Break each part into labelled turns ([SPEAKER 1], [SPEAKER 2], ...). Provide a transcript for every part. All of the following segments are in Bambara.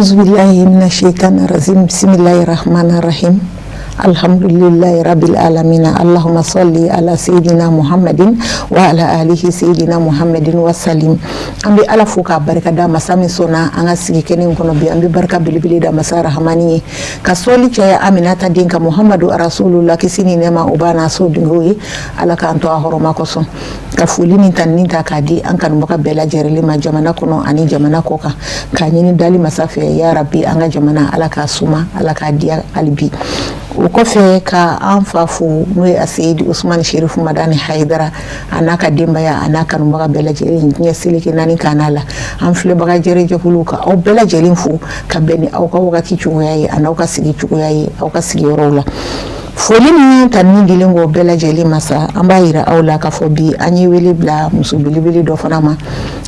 [SPEAKER 1] Auzubillahi mina shaitani rajim bismillahi rahmani rahim alhamdulillahi rabbil alamina allahumma salli ala sayyidina muhammadin wa ala alihi sayyidina muhammadin wa salim. An bɛ Ala fo k'a barika da, masa min sɔnna an ka sigi kɛnɛ in kɔnɔ bi. An bɛ barika belebele da masa rahamani ye, ka sɔli caya Aminata den kan, Muhamadu rasulullah, kisi ni nɛɛma o b'a n'a so dungew ye, Ala k'an to a hɔrɔma kosɔn. Ka foli ni tanuni ta k'a di an kanubaga bɛɛ lajɛlen ma, jamana kɔnɔ ani jamana kɔ kan, k'a ɲini dali masa fɛ, ya rabi, an ka jamana, Ala k'a suma, Ala k'a diya hali bi. O kɔfɛ, ka an fa fo, n'o ye Aseyidi Usumani Sherifu Madani Hayidara, a n'a ka denbaya, a n'a kanubaga bɛɛ lajɛlen diɲɛ seleke naani kana la. An filɛbaga jɛrɛjɛkulu, ka aw bɛɛ lajɛlen fo ka bɛn ni aw ka wagati cogoya ye, a n'aw ka sigi cogoya ye aw ka sigiyɔrɔw la. Foli ni tanuni dilen kɔ bɛɛ lajɛlen ma sa, an b'a yira aw la k'a fɔ bi an ye wele bila muso belebele dɔ fana ma,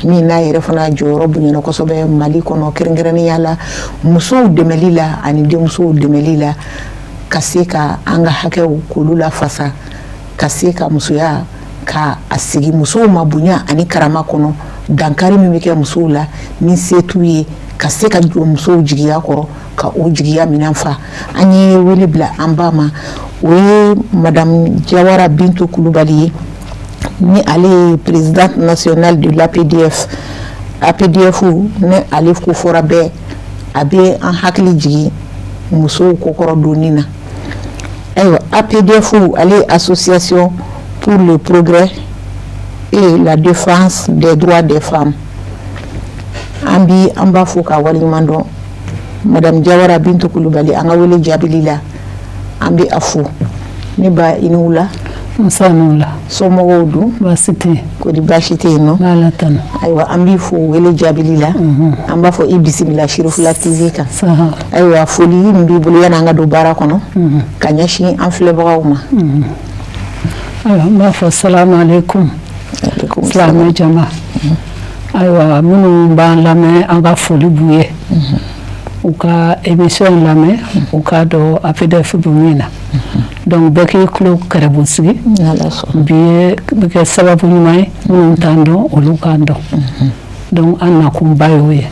[SPEAKER 1] min n'a yɛrɛ fana jɔyɔrɔ bonyana kosɛbɛ Mali kɔnɔ, kɛrɛnkɛrɛnnenya la musow dɛmɛli la ani denmusow dɛmɛli la, ka se ka an ka hakɛw k'olu lafasa, ka se ka musoya ka a sigi musow ma bonya ani karama kɔnɔ. Dankari min bɛ kɛ musow la ni se t'u ye, ka se ka jɔ musow jigiya kɔrɔ, ka o jigiya minɛn fa. An ye wele bila an ba ma, o ye Madame Jawara Bintu Kulubali ye, ni ale ye présidente nationale de l'APDF. APDF ni ale ko fɔra bɛɛ, a bɛ an hakili jigin musow kɔkɔrɔ donni na. Ayiwa, APDF, ale ye Association pour le progrès et la défense des droits des femmes. An bi an b'a fo k'a waleɲuman dɔn. Madame Jawara Bintu Kulubali, an ka wele jaabili la, an bɛ a fo. Ne ba, i ni wula.
[SPEAKER 2] Musa, ni wula.
[SPEAKER 1] Somɔgɔw dun?
[SPEAKER 2] Baasi tɛ yen.
[SPEAKER 1] Kodi baasi tɛ yen nɔ?
[SPEAKER 2] N'Ala tanu.
[SPEAKER 1] Ayiwa, an b'i fo wele jaabili la. An b'a fɔ i bisimila Sirifula TV kan. Ayiwa, foli min b'i bolo yanni an ka don baara kɔnɔ, ka ɲɛsin an filɛbagaw ma?
[SPEAKER 2] Ayiwa, n b'a fɔ salamu aleykum, silamɛ jama. Ayiwa, minnu b'an lamɛn, an ka foli b'u ye. U ka émission in lamɛn, u k'a dɔn APDF bɛ min na. Donc bɛɛ k'i tulo kɛrɛbu sigi. Bi ye bɛ kɛ sababu ɲuman ye, minnu t'an dɔn, olu k'an dɔn. Donc an nakunba y'o ye.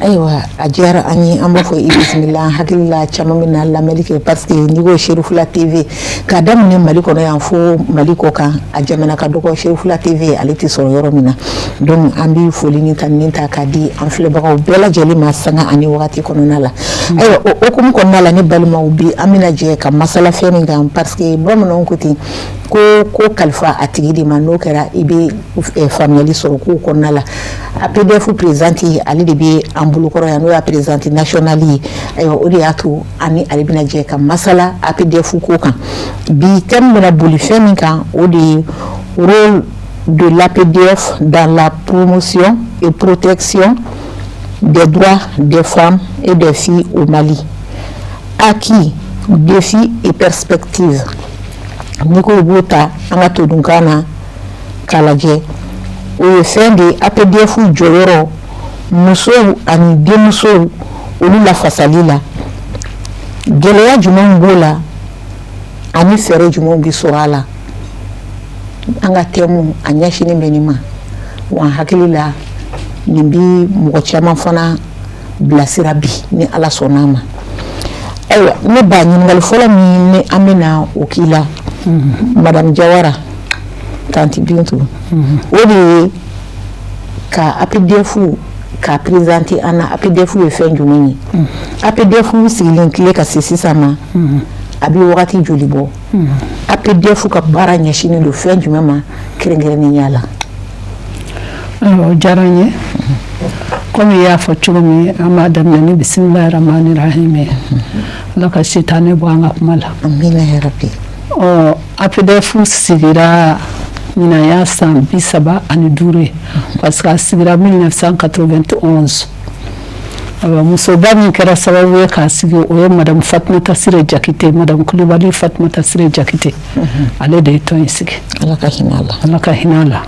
[SPEAKER 1] Ayiwa, a diyara an ye. An b'a fɔ i bisimila. An hakili la caman bɛ na lamɛnli kɛ, parce que n'i ko Serifula TV, k'a daminɛ Mali kɔnɔ yan fo Mali kɔ kan, a jamana ka dɔgɔ Serifula TV ale tɛ sɔrɔ yɔrɔ min na. Donc an bɛ foli ni tanuni ta k'a di an filɛbagaw bɛɛ lajɛlen ma sanga ani wagati kɔnɔna la. Ayiwa, o hokumu kɔnɔna la, ne balimaw, bi an bɛna jɛ ka masala fɛn min kan, parce que bamananw ko ten ko ko kalifa a tigi de ma, n'o kɛra i bɛ faamuyali sɔrɔ kow kɔnɔna la. APDF présidente, ale de bɛ an bolokɔrɔ yan, n'o y'a présidente nationale ye. Ayiwa, o de y'a to an ni ale bɛna jɛ ka masala APDF ko kan bi. Thème bɛna boli fɛn min kan, o de ye rôle de l'APDF dans la promotion et protection des droits des femmes et des filles au Mali, acquis, défis et perspectives. N'i ko i b'o ta an ka todunkan na k'a lajɛ, o ye fɛn de ye, APDF jɔyɔrɔ musow ani denmusow olu lafasali la, gɛlɛya jumɛnw b'o la ani fɛɛrɛ jumɛnw bɛ sɔrɔ a la. An ka thème a ɲɛsinnen bɛ nin ma wa. N hakili la nin bi mɔgɔ caman fana bilasira bi, ni Ala sɔnna a ma. Ayiwa, ne ba, ɲininkali fɔlɔ min ni an bɛna o k'i la, Madame Jawara Tanti Bintu, o de ye ka APDF k'a présenter an na. APDF ye fɛn jumɛn ye? APDF sigilen tile ka se sisan ma, a bɛ wagati joli bɔ? APDF ka baara ɲɛsinnen don fɛn jumɛn ma kɛrɛnkɛrɛnnenya la?
[SPEAKER 2] Ayiwa, o diyara n ye. Komi i y'a fɔ cogo min, an b'a daminɛ ni bisimilahi rahmani rahim ye. Ala ka sitanɛ bɔ an ka kuma la.
[SPEAKER 1] Amina ya rabi.
[SPEAKER 2] Ɔ, APDF sigira ɲinan y'a san 35 ye, parce que a sigira 1991. Ayiwa, musoba min kɛra sababu ye k'a sigi, o ye Madame Fatumata Sire Jakite, Madame Kulibali Fatumata Sire Jakite. Ale de ye tɔn in sigi.
[SPEAKER 1] Ala ka hinɛ a la.
[SPEAKER 2] Ala ka hinɛ a la,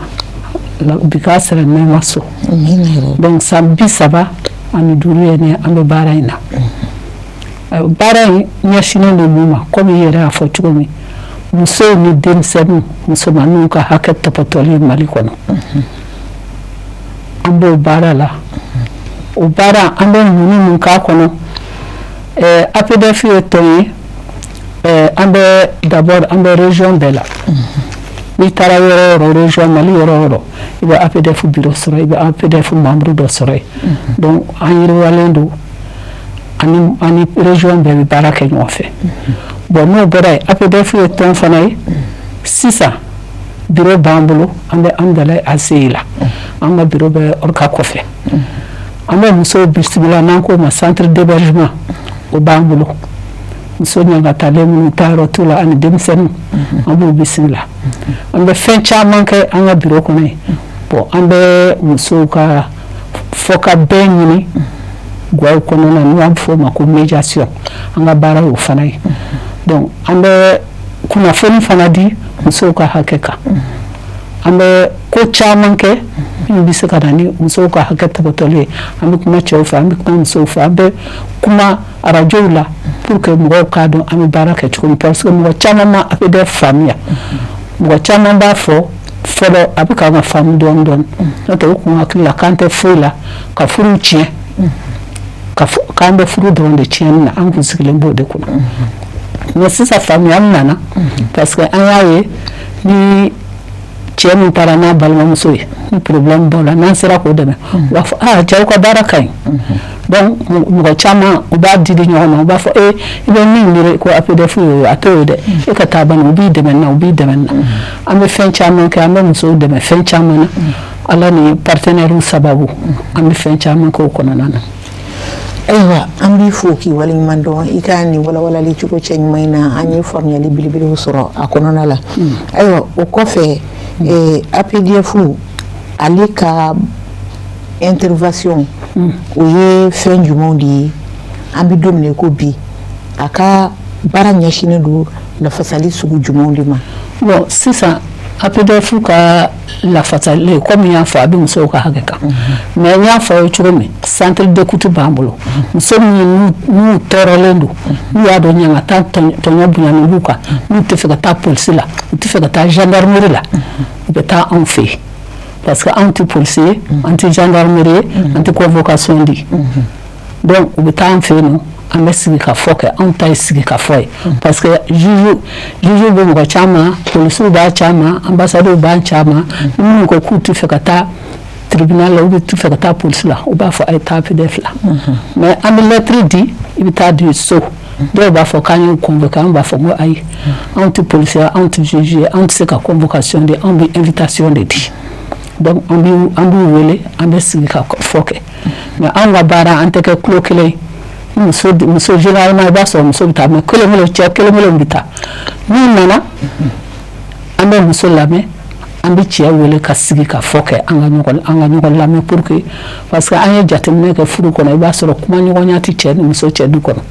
[SPEAKER 2] bi k'a sɛrɛ nɛɛma so.
[SPEAKER 1] Amina ya rabi.
[SPEAKER 2] Donc san 35 ye nin ye an bɛ baara in na. Ayiwa, baara in ɲɛsinnen don mun ma? Komi i yɛrɛ y'a fɔ cogo min, musow ni denmisɛnninw, musomaninw ka hakɛ tɔpɔtɔli Mali kɔnɔ, an b'o baara la. O baara, an bɛ mun ni mun k'a kɔnɔ? APDF ye tɔn ye. An bɛ d'abord, an bɛ région bɛɛ la. N'i taara yɔrɔ o yɔrɔ, région, Mali yɔrɔ o yɔrɔ, i bɛ APDF bureau sɔrɔ, i bɛ APDF membre dɔ sɔrɔ yen. Donc an yiriwalen don, ani région bɛɛ bɛ baara kɛ ɲɔgɔn fɛ. Bon, n'o bɔra yen, APDF ye tɔn fana ye. Sisan bureau b'an bolo, an bɛ Amudalayi ACI la. An ka bureau bɛ ORCA kɔfɛ. An bɛ musow bisimila, n'an k'o ma centre d'hébergement, o b'an bolo. Muso ɲagatalen minnu taayɔrɔ t'u la, ani denmisɛnninw, an b'u bisimila. An bɛ fɛn caman kɛ an ka bureau kɔnɔ yen. Bon, an bɛ musow ka fɔkabɛn ɲini gaw kɔnɔna na, n'u b'a fɔ o ma ko médiation. An ka baara y'o fana ye. Donc an bɛ kunnafoni fana di musow ka hakɛ kan. An bɛ ko caman kɛ min bɛ se ka na ni musow ka hakɛ tɔgɔtɔli ye. An bɛ kuma cɛw fɛ, an bɛ kuma musow fɛ, an bɛ kuma arajow la pour que mɔgɔw k'a dɔn an bɛ baara kɛ cogo min, parce que mɔgɔ caman ma APDF faamuya. Mɔgɔ caman b'a fɔ fɔlɔ, a bɛ k'an ka faamu dɔɔni dɔɔni. N'o tɛ, u kun hakili la k'an tɛ foyi la ka furuw tiɲɛ, k'an bɛ furu dɔrɔn de tiɲɛni na. An kun sigilen b'o de kunna. Mais sisan faamuya nana, parce que an y'a ye, ni cɛ min taara n'a balimamuso ye, ni problème b'o la, n'an sera k'o dɛmɛ, u b'a fɔ: "Aa, cɛw ka baara ka ɲi." Donc mɔgɔ caman, u b'a di di ɲɔgɔn ma, u b'a fɔ: "E, i bɛ min miiri ko APDF y'o ye, a t'o ye dɛ, e ka taa bani, u b'i dɛmɛ na, u b'i dɛmɛ na." An bɛ fɛn caman kɛ, an bɛ musow dɛmɛ fɛn caman na. Ala ni partenaires sababu, an bɛ fɛn caman kɛ o kɔnɔna na.
[SPEAKER 1] Ayiwa, an b'i fo k'i waleɲuman dɔn i ka nin walawalali cogo cɛ ɲuman in na. An ye faamuyali belebelew sɔrɔ a kɔnɔna la. Ayiwa, o kɔfɛ, APDF ale ka intervention, o ye fɛn jumɛnw de ye? An bɛ don min na i ko bi, a ka baara ɲɛsinnen don lafasali sugu jumɛnw de ma?
[SPEAKER 2] Bon, sisan APDF ka lafasali, komi n y'a fɔ, a bɛ musow ka hakɛ kan. Mais n y'a fɔ aw ye cogo min, centre d'écoute b'an bolo. Muso minnu n'u tɔɔrɔlen don, n'u y'a dɔn ɲangata tɔɲɔ bonyanen b'u kan, n'u tɛ fɛ ka taa polisi la, u tɛ fɛ ka taa gendarmerie la, u bɛ taa anw fɛ yen, parce que anw tɛ polisi ye, an tɛ gendarmerie ye, an tɛ convocation di. Donc u bɛ taa an fɛ yen nɔ, an bɛ sigi ka fɔ kɛ. Anw ta ye sigi ka fɔ ye, parce que juge bɛ mɔgɔ caman, polisiw b'a caman, ambassadeurs b'a caman. Ni minnu ko k'u tɛ fɛ ka taa tribunal la, ou tɛ fɛ ka taa polisi la, u b'a fɔ: "A ye taa APDF la." Mais an bɛ lettre di, i bɛ taa di so. Dɔw b'a fɔ k'an y'u convoqué, an b'a fɔ ko ayi, anw tɛ polisi ye, anw tɛ juge ye, anw tɛ se ka convocation di, anw bɛ invitation de di. Donc an b'u wele, an bɛ sigi ka fɔ kɛ. Mais anw ka baara, an tɛ kɛ tulo kelen ye. Muso, muso, généralement i b'a sɔrɔ muso bɛ taa, mais kelen kelen, cɛ kelen kelen bɛ taa. N'u nana, an bɛ muso lamɛn, an bɛ cɛ wele ka sigi ka fɔ kɛ, an ka ɲɔgɔn lamɛn, pour que, parce que an ye jateminɛ kɛ furu kɔnɔ, i b'a sɔrɔ kuma ɲɔgɔnya tɛ cɛ ni muso cɛ du kɔnɔ.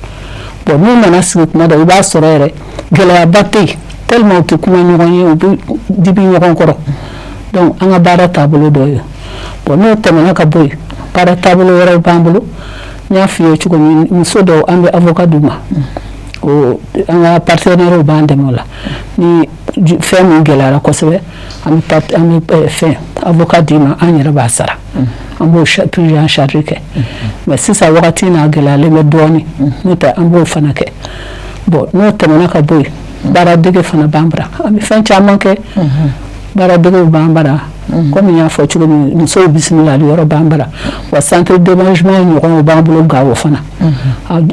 [SPEAKER 2] Bon, n'u nana sigi kuma dɔ, i b'a sɔrɔ yɛrɛ gɛlɛyaba tɛ yen, tellement u tɛ kuma ɲɔgɔn ye, u bɛ dibi ɲɔgɔn kɔrɔ. Donc an ka baara taabolo dɔ ye. Bon, n'o tɛmɛna ka bɔ yen, baara taabolo wɛrɛw b'an bolo. N y'a f'i ye cogo min, muso dɔw, an bɛ avocat d'u ma. O, an ka partenaires b'an dɛmɛ o la. Ni fɛn min gɛlɛyara kosɛbɛ, an bɛ fɛn avocat d'i ma, an yɛrɛ b'a sara, an b'o prise en charge kɛ. Mais sisan wagati n'a gɛlɛyalen bɛ dɔɔnin, n'o tɛ, an b'o fana kɛ. Bon, n'o tɛmɛna ka bɔ yen, baaradege fana b'an bara. An bɛ fɛn caman kɛ, baaradegew b'an bara. Komi n y'a fɔ cogo min, musow bisimilali yɔrɔ b'an bara wa, centre d'hébergement ɲɔgɔnw b'an bolo Gawo fana.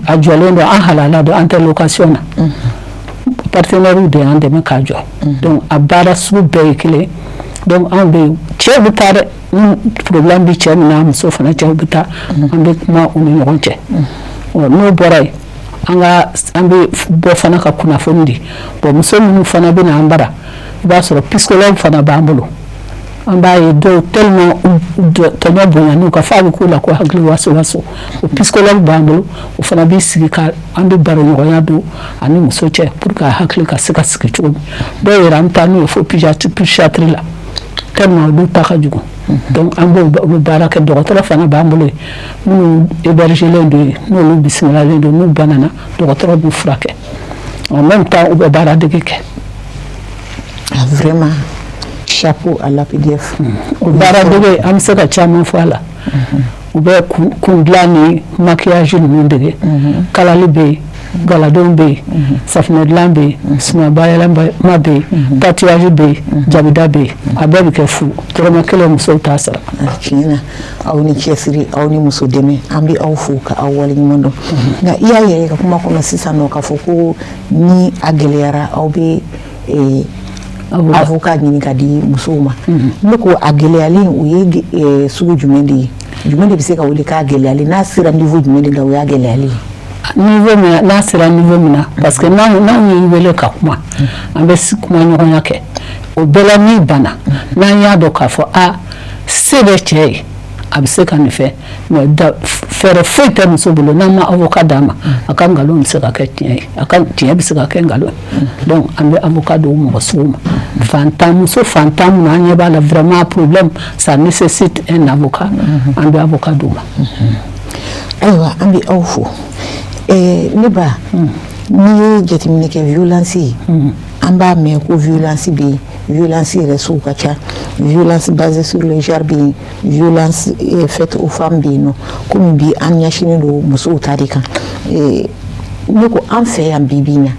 [SPEAKER 2] A jɔlen don, an halala don, an tɛ location na, partenaires de y'an dɛmɛ k'a jɔ. Donc a baara sugu bɛɛ ye kelen. Donc anw bɛ yen, cɛw bɛ taa dɛ. Ni problème bɛ cɛ min na, muso fana, cɛw bɛ taa, an bɛ kuma u ni ɲɔgɔn cɛ. N'o bɔra yen, an ka an bɛ bɔ fana ka kunnafoni di. Bon, muso minnu fana bɛ na an bara, i b'a sɔrɔ psychologue fana b'an bolo. An b'a ye dɔw, tellement tɔɲɔ bonyana u kan f'a bɛ k'u la ko hakili waso waso, o psychologue b'an bolo. O fana b'i sigi ka an bɛ baro ɲɔgɔnya don ani muso cɛ pour que a hakili ka se ka sigi cogo min. Dɔw yɛrɛ, an bɛ taa n'u ye fo psychiatrie la, tellement olu ta ka jugu. Donc an b'o baara kɛ. Dɔgɔtɔrɔ fana b'an bolo yen, minnu hébergelen don yen, n'olu bisimilalen don, n'u banana, dɔgɔtɔrɔ b'u furakɛ. En même temps, u bɛ baara dege kɛ.
[SPEAKER 1] Ah, vraiment, chapeau à l'APDF.
[SPEAKER 2] O baara dege, an bɛ se ka caman fɔ a la. U bɛ kun dilan ni maquillage ninnu dege, kalali bɛ yen, galadon bɛ yen, safunɛ dilan bɛ yen, suman bayɛlɛma bɛ yen, tatouage bɛ yen, jabida bɛ yen. A bɛɛ bɛ kɛ fu, dɔrɔmɛ 1 musow t'a sara.
[SPEAKER 1] Tiɲɛ na, aw ni cɛsiri, aw ni muso dɛmɛ, an bɛ aw fo ka aw waleɲuman dɔn. Nka i y'a yɛrɛ ka kuma kɔnɔ sisan nɔ k'a fɔ ko ni a gɛlɛyara, aw bɛ avocat ɲini ka di musow ma. Ne ko a gɛlɛyalen, o ye sugu jumɛn de ye? Jumɛn de bɛ se ka wele k'a gɛlɛyalen? N'a sera niveau jumɛn de la, o y'a gɛlɛyalen ye?
[SPEAKER 2] Niveau min n'a sera niveau min na, parce que n'anw y'i wele ka kuma, an bɛ kuma ɲɔgɔnya kɛ. O bɛɛ la, n'i banna, n'an y'a dɔn k'a fɔ a se bɛ cɛ ye, a bɛ se ka nin fɛ, mais fɛɛrɛ foyi tɛ muso bolo, n'an ma avocat d'a ma, a ka nkalon bɛ se ka kɛ tiɲɛ ye, a ka tiɲɛ bɛ se ka kɛ nkalon ye. Donc an bɛ avocat d'o mɔgɔ sugu ma. Fantan, muso fantan minnu an ɲɛ b'a la, vraiment problème, ça nécessite un avocat, an bɛ avocat d'u ma.
[SPEAKER 1] Ayiwa, an bɛ aw fo. Ne ba, n'i ye jateminɛ kɛ, violence ye, an b'a mɛn ko violence bɛ yen, violence yɛrɛ sugu ka ca: violence basée sur le genre bɛ yen, violence faite aux femmes bɛ yen nɔ. Komi bi an ɲɛsinnen don musow ta de kan, ne ko an fɛ yan bi bi in na,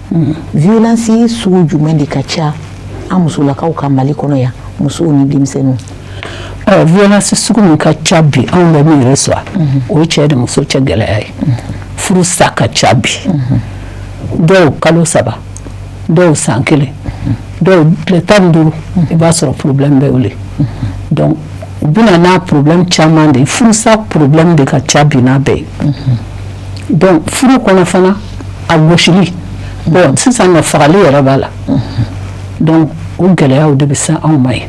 [SPEAKER 1] violence sugu jumɛn de ka ca an musolakaw ka Mali kɔnɔ yan, musow ni denmisɛnninw?
[SPEAKER 2] Violence sugu min ka ca bi, anw bɛ min reçoit, o ye cɛ ni muso cɛ gɛlɛya ye. Furu sa ka ca bi. Dɔw kalo 3, dɔw san kelen, dɔw tile 15, i b'a sɔrɔ problème bɛ wuli. Donc u bɛna n'a problème caman de ye. Furusa problème de ka ca bi n'a bɛɛ ye. Donc furu kɔnɔ fana, a gosili, bon, sisan nɔ fagali yɛrɛ b'a la. Donc o gɛlɛyaw de bɛ se anw ma yen.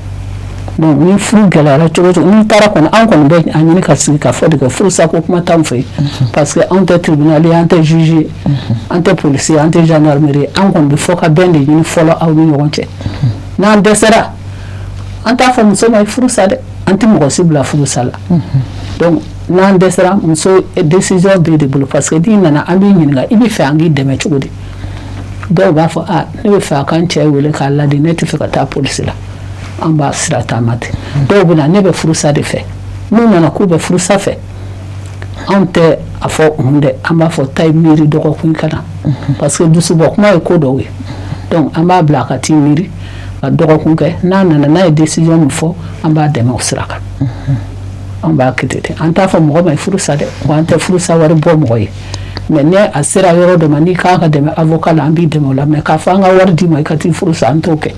[SPEAKER 2] Donc ni furu gɛlɛyara cogo o cogo, n'i taara kɔni, an kɔni bɛ a ɲini ka sigi ka fɔ de kɛ. Furusa ko kuma t'anw fɛ yen, parce que anw tɛ tribunal ye, an tɛ juge ye, an tɛ policier, an tɛ gendarmerie. An kɔni bɛ fɔ ka bɛn de ɲini fɔlɔ aw ni ɲɔgɔn cɛ. N'an dɛsɛra, an t'a fɔ muso ma i furu sa dɛ, an tɛ mɔgɔ si bila furusa la. Donc n'an dɛsɛra, muso décision b'e de bolo, parce que n'i nana, an b'i ɲininka i bɛ fɛ an k'i dɛmɛ cogo di. Dɔw b'a fɔ: a ne bɛ fɛ a ka n cɛ wele k'a ladi, ne tɛ fɛ ka taa polisi la. An b'a sira taama ten. Dɔw bɛ na: ne bɛ furusa de fɛ. N'u nana k'u bɛ furusa fɛ, anw tɛ a fɔ un dɛ, an b'a fɔ taa i miiri dɔgɔkun ka na, parce que dusubɔ kuma ye ko dɔw ye. Donc an b'a bila a ka t'i miiri ka dɔgɔkun kɛ. N'a nana, n'a ye décision min fɔ, an b'a dɛmɛ o sira kan. An b'a kɛ ten. An t'a fɔ mɔgɔ ma i furu sa dɛ, wa an tɛ furusa wari bɔ mɔgɔ ye. Mais ni a sera yɔrɔ dɔ ma, n'i kan ka dɛmɛ avocat la, an b'i dɛmɛ o la. Mais k'a fɔ an ka wari d'i ma i ka t'i furu sa, an t'o kɛ.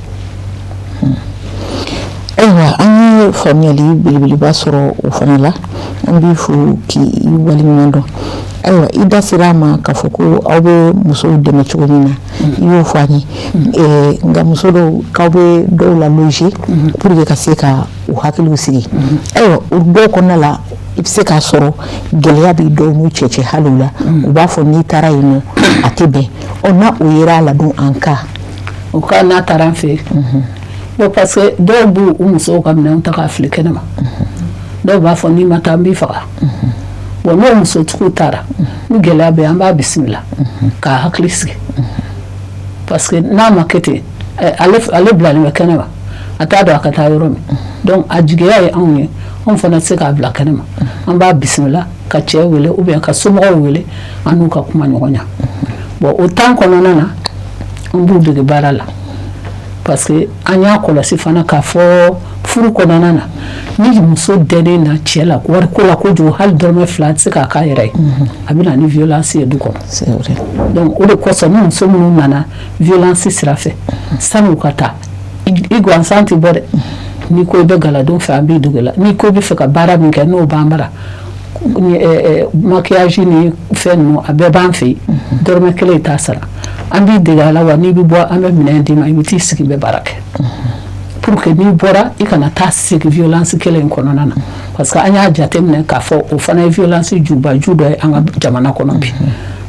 [SPEAKER 1] Ayiwa, an ye faamuyali belebeleba sɔrɔ o fana la. An b'i fo k'i waleɲuman dɔn. Ayiwa, i da sera a ma k'a fɔ ko aw bɛ musow dɛmɛ cogo min na, i y'o fɔ an ye. Nka muso dɔw k'aw bɛ dɔw la loger pour que ka se ka u hakiliw sigi. Ayiwa, o dɔw kɔnɔna la, i bɛ se k'a sɔrɔ gɛlɛya bɛ dɔw n'u cɛ cɛ. Hali o la, u b'a fɔ n'i taara yen nɔ, a tɛ bɛn. Ɔ, n'a o yera a la dun, en cas?
[SPEAKER 2] O ka n'a taara an fɛ yen, bon, parce que dɔw b'u u musow ka minɛnw ta k'a fili kɛnɛ ma. Dɔw b'a fɔ n'i ma taa, n b'i faga. Bon, n'o musotigiw taara ni gɛlɛya bɛ yen, an b'a bisimila k'a hakili sigi, parce que n'a ma kɛ ten, ale bilalen bɛ kɛnɛ ma, a t'a dɔn a ka taa yɔrɔ min. Donc a jigiya ye anw ye, anw fana tɛ se k'a bila kɛnɛ ma. An b'a bisimila ka cɛ wele ou bien ka somɔgɔw wele, an n'u ka kuma ɲɔgɔn ɲa. Bon, o temps kɔnɔna na, an b'u dege baara la, parce que an y'a kɔlɔsi fana k'a fɔ furu kɔnɔna na, ni muso dɛnnen na cɛ la wariko la kojugu, hali dɔrɔmɛ 2 tɛ se k'a k'a yɛrɛ ye, a bɛ na ni violence ye du kɔnɔ. Donc o de kosɔn, ni muso minnu nana violence sira fɛ, sani u ka taa, i gansan tɛ bɔ dɛ. N'i ko i bɛ galadon fɛ, an b'i dege la. N'i ko i bɛ fɛ ka baara min kɛ, n'o b'an bara, maquillage ni fɛn ninnu, a bɛɛ b'an fɛ yen. Dɔrɔmɛ 1 i t'a sara, an b'i dege a la. Wa n'i bɛ bɔ, an bɛ minɛn d'i ma, i bɛ t'i sigi, i bɛ baara kɛ, pour que n'i bɔra, i kana taa segin violence kelen in kɔnɔna na, parce que an y'a jateminɛ k'a fɔ o fana ye violence jubaju dɔ ye an ka jamana kɔnɔ bi.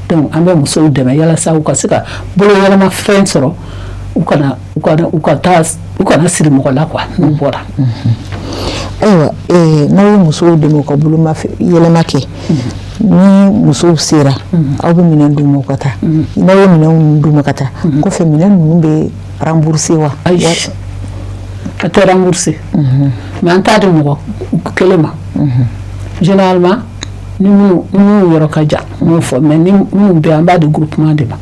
[SPEAKER 2] Donc an bɛ musow dɛmɛ yalasa u ka se ka bolo yɛlɛma fɛn sɔrɔ, u kana u kana u ka taa, u kana siri mɔgɔ la quoi, n'u bɔra.
[SPEAKER 1] Ayiwa, n'aw ye musow dɛmɛ u ka boloma yɛlɛma kɛ, ni musow sera, aw bɛ minɛn d'u ma u ka taa. N'aw ye minɛnw d'u ma ka taa kɔfɛ, minɛn ninnu bɛ rembourser wa?
[SPEAKER 2] Ayi, a tɛ rembourser, mais an t'a di mɔgɔ kelen ma généralement. Ni minnu yɔrɔ ka jan, n y'o fɔ, mais ni minnu bɛ yen, an b'a di groupement de ma,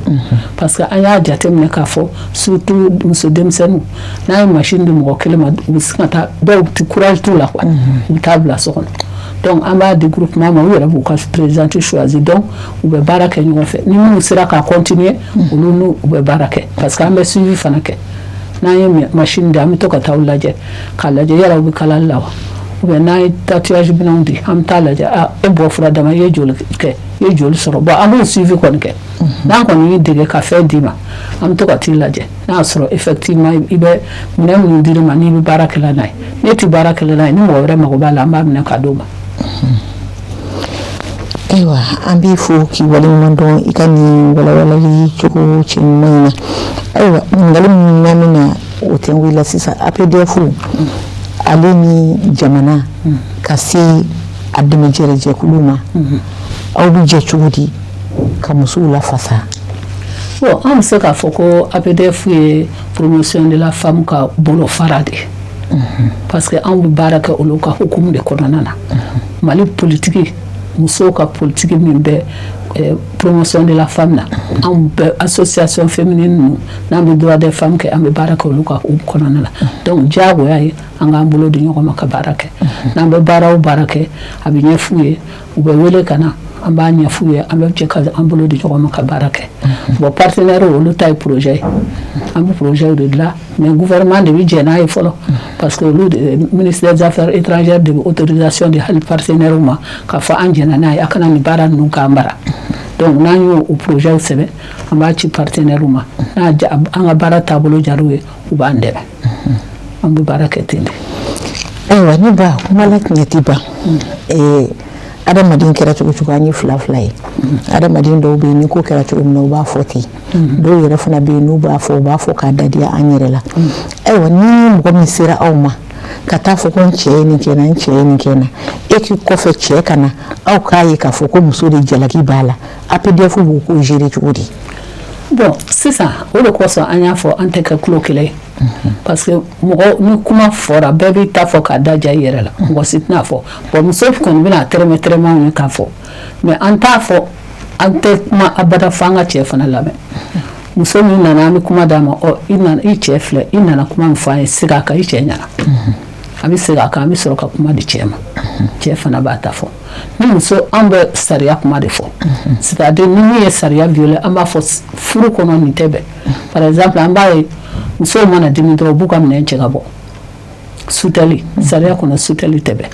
[SPEAKER 2] parce que an y'a jateminɛ k'a fɔ, surtout muso denmisɛnninw, n'a ye machine di mɔgɔ kelen ma, u bɛ sin ka taa, dɔw tɛ courage t'u la quoi, u bɛ taa bila so kɔnɔ. Donc an b'a di groupement ma, u yɛrɛ b'u ka présidente choisi. Donc u bɛ baara kɛ ɲɔgɔn fɛ. Ni minnu sera ka continuer, olu n'u u bɛ baara kɛ, parce que an bɛ suivi fana kɛ. N'an ye machine di, an bɛ to ka taa u lajɛ k'a lajɛ yala u bɛ kalali la wa, ou bien n'an ye tatouage minɛnw di, an bɛ taa lajɛ, ah, e bɔ fura dama, i ye joli kɛ, i ye joli sɔrɔ. Bon, an b'o suivi kɔni kɛ. N'an kɔni y'i dege ka fɛn d'i ma, an bɛ to ka t'i lajɛ n'a y'a sɔrɔ effectivement i bɛ minɛn minnu dir'i ma, n'i bɛ baara kɛla n'a ye. N'e tɛ baara kɛla n'a ye, ni mɔgɔ wɛrɛ mago b'a la, an b'a minɛ k'a d'o ma.
[SPEAKER 1] Ayiwa, an b'i fo k'i waleɲuman dɔn i ka nin walawalali cogo cɛ ɲuman in na. Ayiwa, ɲininkali min n'an bɛna o tɛnku i la sisan, APDF ale ni jamana ka se a dɛmɛjɛrɛjɛkulu ma, aw bɛ jɛ cogo di ka musow lafasa?
[SPEAKER 2] Bon, an bɛ se k'a fɔ ko APDF ye Promotion de la Femme ka bolofara de ye, parce que anw bɛ baara kɛ olu ka hukumu de kɔnɔna na. Mali politiki, musow ka politiki min bɛ Promotion de la Femme na, anw bɛ association féminine ninnu, n'an bɛ droit des femmes kɛ, an bɛ baara kɛ olu ka hukumu kɔnɔna na. Donc diyagoya ye an k'an bolo di ɲɔgɔn ma ka baara kɛ. N'an bɛ baara o baara kɛ, a bɛ ɲɛf'u ye, u bɛ wele ka na, an b'a ɲɛf'u ye, an bɛ jɛ ka an bolo di ɲɔgɔn ma ka baara kɛ. Bon, partenaire, olu ta ye projet ye, an bɛ projet de dilan, mais gouvernement de bɛ jɛ n'a ye fɔlɔ, parce que olu de, ministère des Affaires étrangères de bɛ autorisation di hali partenaire ma k'a fɔ an jɛna n'a ye, a kana nin baara ninnu k'an bara. Donc n'an y'o o projet sɛbɛn, an b'a ci partenaire ma, n'a an ka baara taabolo diyar'u ye, u b'an dɛmɛ, an bɛ baara kɛ ten de.
[SPEAKER 1] Ayiwa, ne ba, kuma la tiɲɛ tɛ ban. Adamaden kɛra cogo cogo, an ye fila fila ye. Adamaden dɔw bɛ yen, ni ko kɛra cogo min na, u b'a fɔ ten. Dɔw yɛrɛ fana bɛ yen, n'u b'a fɔ, u b'a fɔ k'a dadiya an yɛrɛ la. Ayiwa, ni mɔgɔ min sera aw ma ka taa fɔ ko n cɛ ye nin kɛ n na, n cɛ ye nin kɛ n na, e k'i kɔfɛ cɛ ka na, aw k'a ye k'a fɔ ko muso de jalaki b'a la, APDF b'o ko gérer cogo di?
[SPEAKER 2] Bon, sisan o de kosɔn an y'a fɔ an tɛ kɛ kulo kelen ye, parce que mɔgɔ ni kuma fɔra, bɛɛ b'i ta fɔ k'a da diya i yɛrɛ la, mɔgɔ si tɛna fɔ. Bon, muso kɔni bɛna tɛrɛmɛ tɛrɛmɛ anw ye k'a fɔ, mais an t'a fɔ, an tɛ kuma abada f'an ka cɛ fana lamɛn. Muso min nana, an bɛ kuma d'a ma: ɔ, i nana, i cɛ filɛ, i nana kuma min fɔ an ye, segin a kan i cɛ ɲɛna. A bɛ segin a kan, an bɛ sɔrɔ ka kuma di cɛ ma, cɛ fana b'a ta fɔ. Ni muso, an bɛ sariya kuma de fɔ, c'est à dire ni min ye sariya violer, an b'a fɔ furu kɔnɔ nin tɛ bɛn. Par exemple, an b'a ye musow mana dimi dɔrɔn, u b'u ka minɛn cɛ ka bɔ. Sutɛli, sariya kɔnɔ sutɛli tɛ bɛn.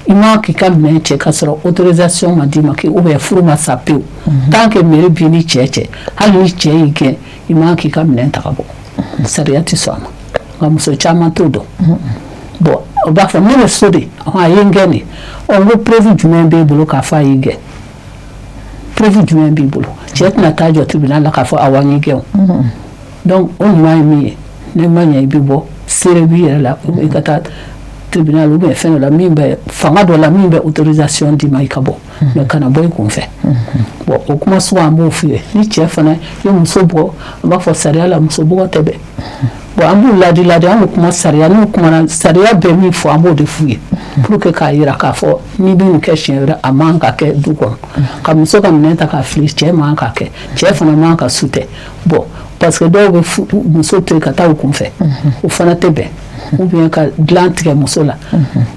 [SPEAKER 2] I ma k'i ka minɛn cɛ ka sɔrɔ autorisation ma d'i ma k'i, ou bien furu ma sa pewu. Tant que mairie b'i ni cɛ cɛ, hali ni cɛ y'i gɛn, i ma k'i ka minɛn ta ka bɔ, sariya tɛ sɔn a ma. Nka muso caman t'o dɔn. Bon, o b'a fɔ ne bɛ so de, a ye n gɛn de. Ɔ, n ko preuve jumɛn b'e bolo k'a fɔ a y'i gɛn? Preuve jumɛn b'i bolo? Cɛ tɛna taa jɔ tribunal la k'a fɔ awɔ, n y'i gɛn o. Donc o ɲuman ye min ye, n'i ma ɲɛ, i bɛ bɔ, seere b'i yɛrɛ la, i ka taa tribunal ou bien fɛn dɔ la min bɛ fanga dɔ la min bɛ autorisation d'i ma i ka bɔ, mais kana bɔ i kun fɛ. Bon, o kuma sugu, an b'o f'u ye. Ni cɛ fana ye muso bugɔ, an b'a fɔ sariya la muso bugɔ tɛ bɛn. Bon, an b'u ladi ladi, an bɛ kuma sariya, n'u kumana sariya bɛ min fɔ, an b'o de f'u ye pour que k'a yira k'a fɔ n'i bɛ nin kɛ siɲɛ wɛrɛ, a man ka kɛ du kɔnɔ. Ka muso ka minɛn ta k'a fili, cɛ man ka kɛ, cɛ fana man ka su tɛ. Bon, parce que dɔw bɛ muso to yen ka taa u kun fɛ, o fana tɛ bɛn, ou bien ka dilan tigɛ muso la,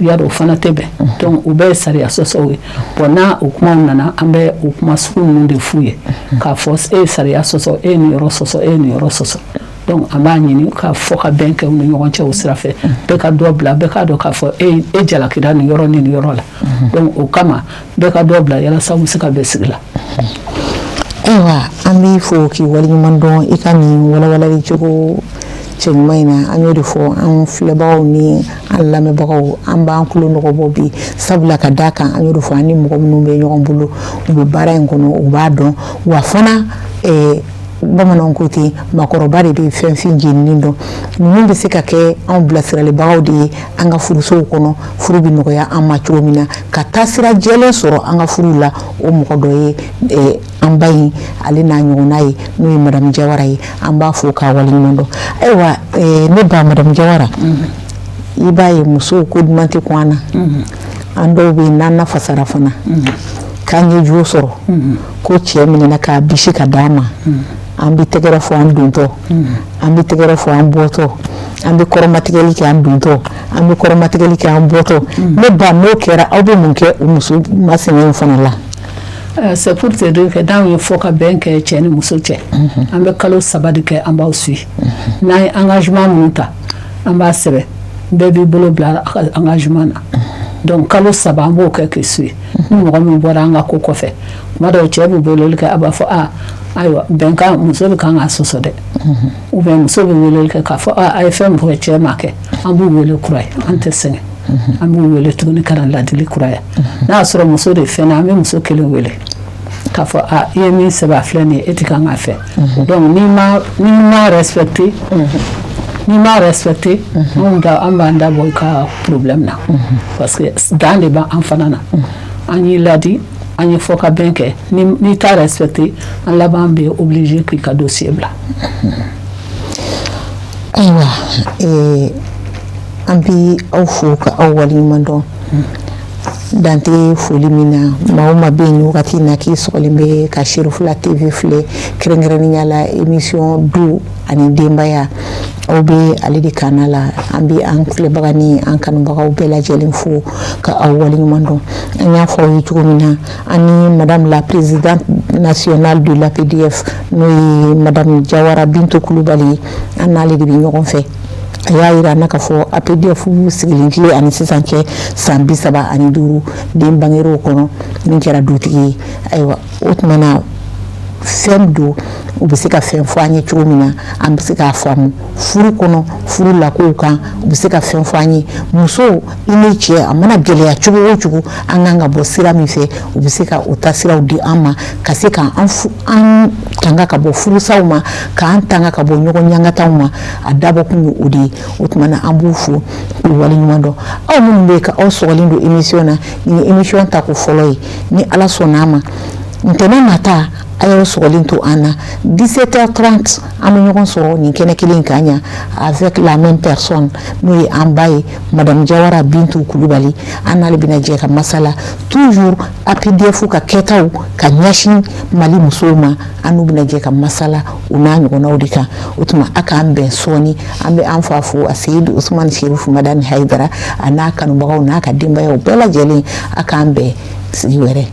[SPEAKER 2] i y'a dɔn, o fana tɛ bɛn. Donc o bɛɛ ye sariya sɔsɔw ye. Bon, n'a o kumaw nana, an bɛ o kuma sugu ninnu de f'u ye k'a fɔ e ye sariya sɔsɔ, e ye nin yɔrɔ sɔsɔ, e ye nin yɔrɔ sɔsɔ. Donc an b'a ɲini k'a fɔ ka bɛn kɛ u ni ɲɔgɔn cɛ o sira fɛ, bɛɛ ka dɔ bila, bɛɛ k'a dɔn k'a fɔ e jalakira nin yɔrɔ ni nin yɔrɔ la. Donc o kama, bɛɛ ka dɔ bila yalasa u bɛ se ka bɛn sigi la.
[SPEAKER 1] Ayiwa, an b'i fo k'i waleɲuman dɔn i ka nin walawalali cogo cɛɲuman in na. An y'o de fɔ an filɛbagaw ni an lamɛnbagaw, an b'an tulo nɔgɔ bɔ bi, sabula ka d'a kan, an y'o de fɔ, an ni mɔgɔ minnu bɛ ɲɔgɔn bolo, u bɛ baara in kɔnɔ, u b'a dɔn. Wa fana, bamananw ko ten, maakɔrɔba de bɛ fɛn fin jeninen dɔn. Ninnu bɛ se ka kɛ anw bilasiralibagaw de ye an ka furusow kɔnɔ, furu bɛ nɔgɔya an ma cogo min na, ka taa sira jɛlen sɔrɔ an ka furu la. O mɔgɔ dɔ ye an ba in, ale n'a ɲɔgɔnna ye, n'o ye Madame Jawara ye. An b'a fo k'a waleɲuman dɔn. Ayiwa, ne ba Madame Jawara, i b'a ye musow ko duman tɛ kun an na. An dɔw bɛ yen, n'an nafasara fana k'an ye jo sɔrɔ, ko cɛ minɛna k'a bisi ka d'an ma, an bɛ tɛgɛrɛ fɔ an dontɔ, an bɛ tɛgɛrɛ fɔ an bɔtɔ, an bɛ kɔrɔmatigɛli kɛ an dontɔ, an bɛ kɔrɔmatigɛli kɛ an bɔtɔ. Ne ba, n'o kɛra, aw bɛ mun kɛ o muso masina in fana la?
[SPEAKER 2] C'est pour te dire que n'anw ye fɔ ka bɛn kɛ cɛ ni muso cɛ, an bɛ kalo 3 de kɛ, an b'aw suit. N'an ye engagement minnu ta, an b'a sɛbɛn, bɛɛ b'i bolo bila a ka engagement na. Donc kalo 3, an b'o kɛ k'i suit. Ni mɔgɔ min bɔra an ka ko kɔfɛ, tuma dɔw cɛ bɛ weleli kɛ, a b'a fɔ: "A ayiwa, bɛnkan, muso bɛ kan k'a sɔsɔ dɛ." Ou bien muso bɛ weleli kɛ k'a fɔ: "A, a ye fɛn min fɔ, cɛ ma kɛ." An b'u wele kura ye, an tɛ sɛgɛn, an b'u wele tuguni ka na ladili kura ye. N'a y'a sɔrɔ muso de fɛnna, an bɛ muso kelen wele k'a fɔ: "A, i ye min sɛbɛn, a filɛ nin ye, e tɛ kan k'a fɛ." Donc n'i ma respecté, n'i ma respecté, anw da, an b'an da bɔ i ka problème na, parce que dan de b'an fana na. An y'i ladi, an ye fɔ ka bɛn kɛ, ni n'i t'a respecté, an laban bɛ obligé k'i ka dossier bila.
[SPEAKER 1] Ayiwa, an bi aw fo ka aw waleɲuman dɔn, dan tɛ foli min na. Maa o maa bɛ yen nin wagati in na k'i sɔgɔlen bɛ ka Cherifla TV filɛ, kɛrɛnkɛrɛnnenya la émission du ani denbaya, aw bɛ ale de kana la. An bɛ an filɛbaga ni an kanubagaw bɛɛ lajɛlen fo ka aw waleɲuman dɔn. An y'a fɔ aw ye cogo min na, an ni madame la présidente nationale de l'APDF, n'o ye madame Jawara Bintu Kulubali ye, an n'ale de bɛ ɲɔgɔn fɛ. A y'a yira an na k'a fɔ APDF sigilen tile ani sisan cɛ, san 35, den banger'o kɔnɔ min kɛra dutigi ye. Ayiwa, o tuma na, fɛn don, u bɛ se ka fɛn fɔ an ye cogo min na an bɛ se k'a faamu furu kɔnɔ, furu lakow kan. U bɛ se ka fɛn fɔ an ye, muso i ni cɛ, a mana gɛlɛya cogo o cogo, an kan ka bɔ sira min fɛ, u bɛ se ka o taasiraw di an ma ka se k'an an tanga ka bɔ furusaw ma, k'an tanga ka bɔ ɲɔgɔn ɲangataw ma. A dabɔkun ye o de ye. O tuma na, an b'u fo k'u waleɲuman dɔn. Aw minnu bɛ yen ka aw sɔgɔlen don émission na, nin ye émission tako fɔlɔ ye. Ni Ala sɔnna a ma, ntɛnɛn nata, a y'aw sɔgɔlen to an na, 17h30, an bɛ ɲɔgɔn sɔrɔ nin kɛnɛ kelen kan yan avec la même personne, n'o ye an ba ye, madame Jawara Bintu Kulubali. An n'ale bɛna jɛ ka masala toujours APDF ka kɛtaw ka ɲɛsin Mali musow ma. An n'u bɛna jɛ ka masala o n'a ɲɔgɔnnaw de kan. O tuma, a k'an bɛn sɔɔni. An bɛ an fa fo, a Seyidu Usumani Serifu Madani Hayidara, a n'a kanubagaw n'a ka denbayaw bɛɛ lajɛlen. A k'an bɛn sigi wɛrɛ.